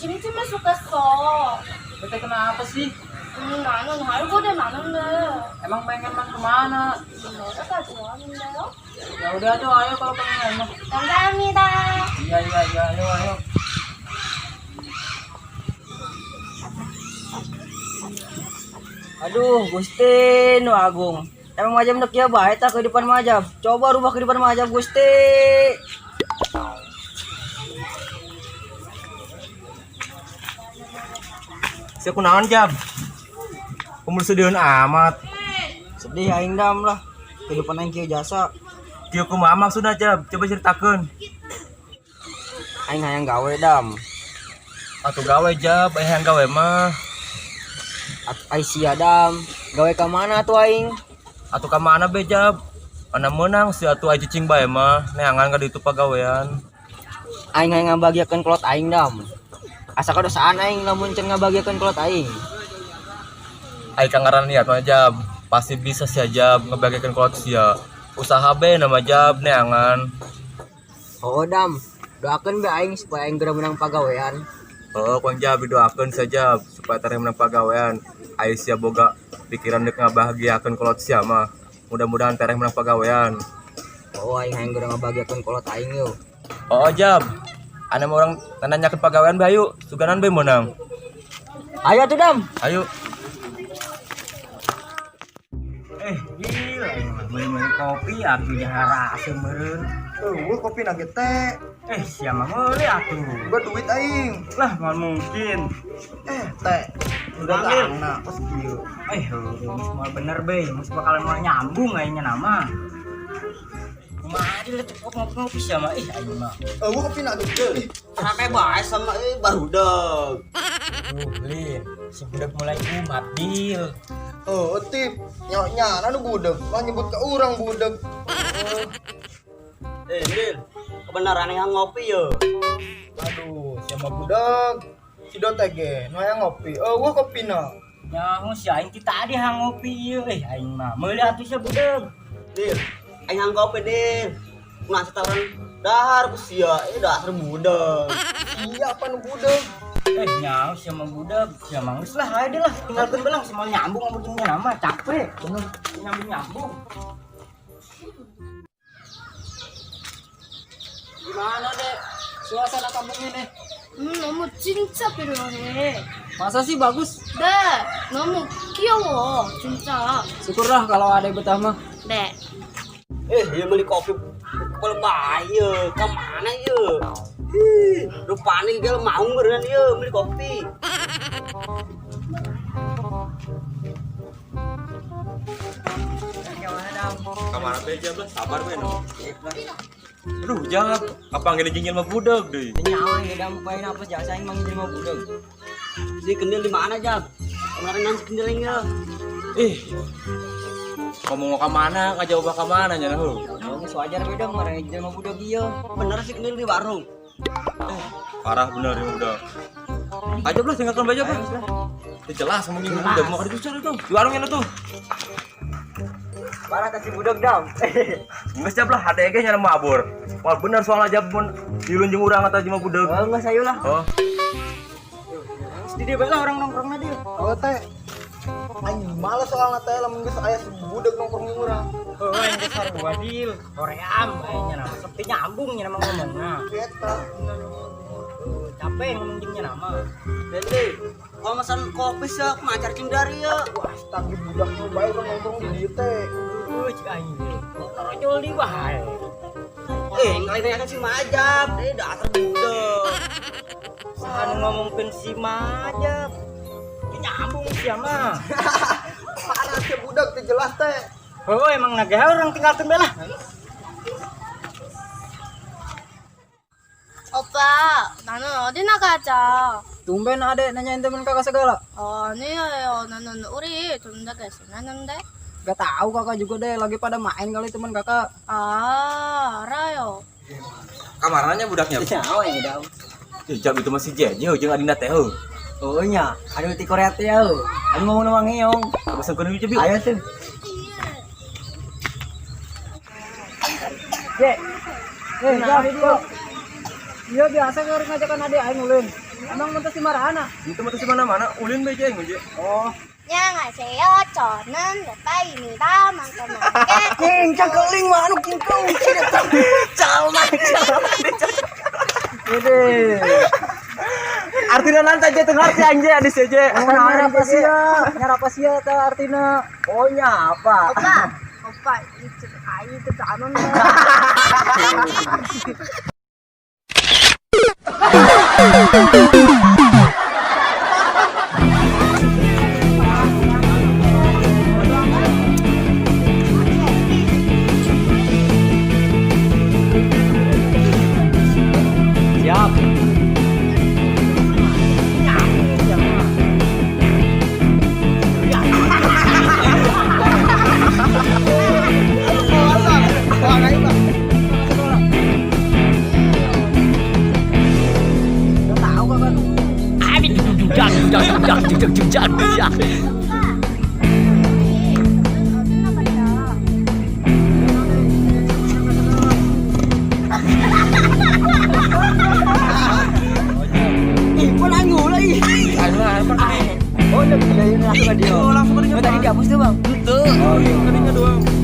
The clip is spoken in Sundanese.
심심해 죽겠어. Bete kenapa sih? 나는 알고도 많은데. Emang pengen mah kemana? 노래가 좋아하는데요? Ya udah tuh, ayo kalau pengen mah. 감사합니다. Iya iya iya, ayo ayo. Aduh, Gusti nu agung. Emang majam dek ya bae tah kehidupan majam. Coba rubah kehidupan majam Gusti. Sia kunaon Jab? Kumpul sediheun amat. Sedih aing dam lah. Kehidupan aing kieu jasa. Kieu kumaha maksudna Jab? Coba ceritakeun. Aing hayang gawe dam. Atuh gawe Jab, aya hayang gawe mah. Atuh ai sia dam. Gawe ka mana tuh aing? Atuh ka mana be Jab? Mana meunang si atuh aya cicing bae mah, neangan ka ditu pagawean. Aing hayang ngabagiakeun kolot aing dam. Asa kadosaan aing lamun can ngabagiakeun kolot aing. Ai kang ngaran niat mah Jab, pasti bisa sia Jab ngebagiakeun kolot sia. Usaha be nama Jab neangan. Oh dam, doakeun be aing supaya aing geura menang pagawean. Oh, ku Jab didoakeun sia Jab supaya tereh menang pagawean. Ai sia boga pikiran deuk ngabahagiakeun kolot sia mah. Mudah-mudahan tereh menang pagawean. Oh aing hayang geura ngabagiakeun kolot aing yo. Oh, Jab. Ana mah urang nanyakeun pagawean bae ayo, suganan bae meunang. Ayo tuh dam. Ayo. Eh, gila, aing mah meuli-meuli kopi atuh jahara asem meureun. Eueuh kopi na ge teh. Eh, sia mah meuli atuh. Gua duit aing. Lah, moal mungkin. Eh, teh. Udah Ambil. tangna kos kieu. Eh, heuh, geus moal bener be, geus bakalan moal nyambung aingnya nama. Kumaha deui cukup ngopi-ngopi sia mah, ih aing mah. Eueuh kopi na ge teh. Rame bae sama barudak. Duh, Lin, si budak mulai kumat, Dil. Oh, tip. Nyawa nu budeg, mah nyebut ke urang budeg. Eh, Lil, kebenaran yang ngopi yo. Aduh, siapa budeg? Si Dote ge, nu hayang ngopi. Eueuh kopina. Nyaho si aing ti tadi hang ngopi ieu, eh aing mah meuli atuh sia budak. Lil, aing hang ngopi, Lil. Nasi tawaran dahar ku sia, eh dasar budeg. Iya apa nu budeg? Eh nyaho sia mah budak, sia mah geus lah ayo deh lah, tinggalkeun belang si moal nyambung sama jeung nama capek. Bener nyambung-nyambung. Gimana, Dek? Suasana kampung ini? 너무 진짜 필요해. Masa sih bagus? 네, 너무 귀여워, 진짜. Syukurlah kalau ada betah mah. 네. Eh, dia beli kopi kepala bayi, ke mana ya? Ih, rupanya dia mau beneran ya beli kopi. Kamana be Jab lah, sabar be no. Aduh, Jab, kapan gini jeung jelema budak deui. Nyawa ya dam pain apa jasa aing manggil jelema budak. Si kendil di mana, Jab? Kemarin nang si kendilnya. Ih. Ngomong ke mana, ngajauh ka mana nya heuh. Oh, geus wajar we dong kemarin jelema budak ieu. Bener si kendil di warung. Parah bener ya udah. Ayo lah tinggalkan baju apa? Ya jelas ngomongin udah mau ke cari tuh. Di warungnya tuh. Parah kasih budak dam. Geus Jab lah, hade ge nya mabur. Wah bener soalnya Jab mun dilunjung urang atau jelema budak. Oh, geus ayo lah. Oh, Di dia bae lah orang nongkrongna dia. Oh, teh. Aing males soalna teh lamun geus aya si budeg nongkrong jeung urang. Oh, aing geus sarua Dil. Hoream aingnya nama sepi nyambung nya nama ngomongna. Eta. Oh, capek ngomong jeung nya nama. Dede, kalau pesan kopi sih aku macar cindari ya. Wah, tanggi budak nu bae urang nongkrong di dieu teh. Heuh, cik aing ge. Torojol di bae. Eh, ngelain kan si Majab, eh dasar budak. Saha nu ngomongkeun si Majab. Teu nyambung sia mah. Mana si budak teh jelas teh. Oh, emang nagih orang tinggalkeun bae lah. 오빠, 나는 어디 나가자. Tumben adek nanyain temen kakak segala. 아니에요. 나는 우리 존재가 있었는데. Gak tahu kakak juga deh, lagi pada main kali temen kakak. 아, 알아요. kamarana budaknya. Nyawa ya dam. Ih, Jab itu masih jeje jeung adina teh heuh. Oh nya, ada di Korea teh ya. Anu ngomong nama ngeong. Pesenkeun ieu Jab. Ayo tuh. Dek, eh, Jab, kok. Iya biasa ngarep ngajakan adek aing ulin. Emang mentas di mana? Itu mah di mana-mana, ulin bae jeung je. Oh. 안녕하세요. 저는 레빠입니다. 만큼하게 Kincang keling mah anu kingkung. Calma. Ini. Artinya nanti aja teu ngarti anjir adis aja. Oh, nyarapa sia? Nyarapa sia ta artina? Oh, nyapa. 오빠, 오빠 이쪽 아이도 안 온다. Siap. 우리 어디 나갔다. Ih, kok nanggu lagi. Oh, udah langsung ke dia. Oh, langsung ke dia. Oh, tadi dihapus tuh, Bang. Oh, iya, kadinya doang.